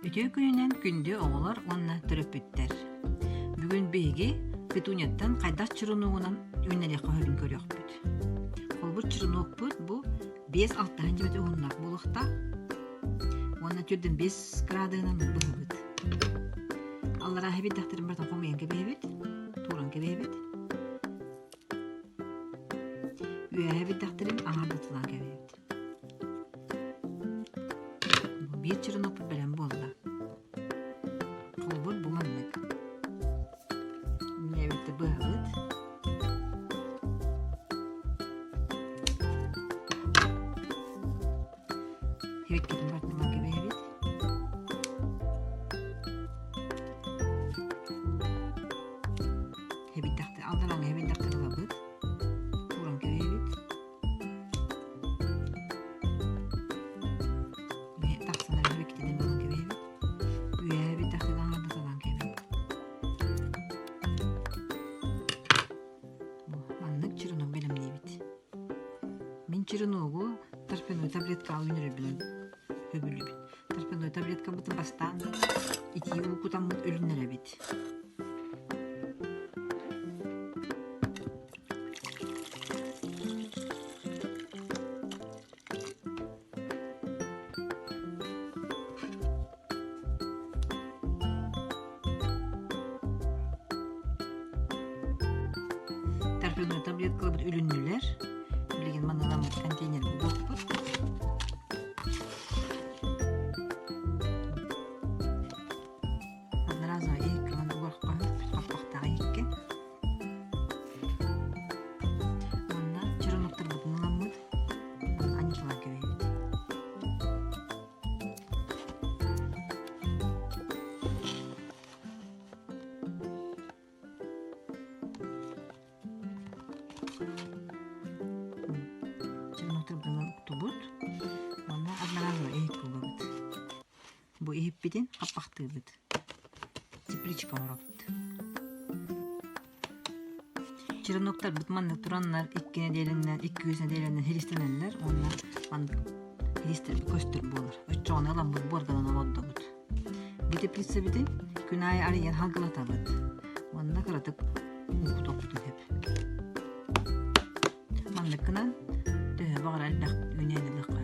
Үтүө күнүнэн күндү оҕолор уонна төрөппүттэр! Бүгүн биһиги петунияттан хайдах чурунугунан үүннэриэххэ сөбүн көрүөхпүт. Холбут чурунуокпут бу 5-6 сантиметр уһуннаах буолуохтаах уонна түрдэн 5 градуһунан быһабыт. Аллараа хэбиддэхтэрин барытын хомуйан кэбиһэбит, тууран кэбиһэбит. Үөһэ хэбиддэхтэрин аҥаардатылаан кэбиһэбит. Бу биир черенокпут бэлэм буолла. Холобур бу маннык. Үүнээбитте быһабыт. Сибэккитин барытын кэбиһэбит. Хэбиттэхтэ алдараҥҥа хэбиттэхтэ ылабыт. Ууран кэбиһэбит. Тахсан эрэр иккитинэн ылан кэбиһэбит. Үөһэбит тахсан аҥардаталаан кэбиһэбит. Маннык черенок бэлэмниибит. Мин череногу торфяной таблеткаҕа үүнэрэрбинэн сөбүлүүбүн. Торфяной таблеткабытын бастаан итии уу кутаммыт үлүннэрэбит. Торфяной таблеткаларбыт үлүннүлэр. Билигин маныламмыт контейнергэ угуохпут. Одноразовый иһиккэ угуохха хаппахтаах иһиккэ. Уонна черенуктарбытын ыламмыт анньыталаан кэбиһэбит. Черенуктарбытын уктубут уонна одноразовый иһиккэ угабыт. Бу иһиппитин хаппахтыыбыт. Тепличка оҥоробут. Череноктарбыт маннык тураннар икки нэдиэлэннэн, икки-үс нэдиэлэнэн хиристэнэллэр уонна маннык хиристэрбит көстөр буолар. Оччоҕуна ыламмыт буорданан олордобут. Бу теплицэбитин күн аайы арыйан халгылатабыт. Уонна кыратык уу кутуохпутун сөп. Маннык гынан төһө баҕарар элбэх үүнээни ылыахха.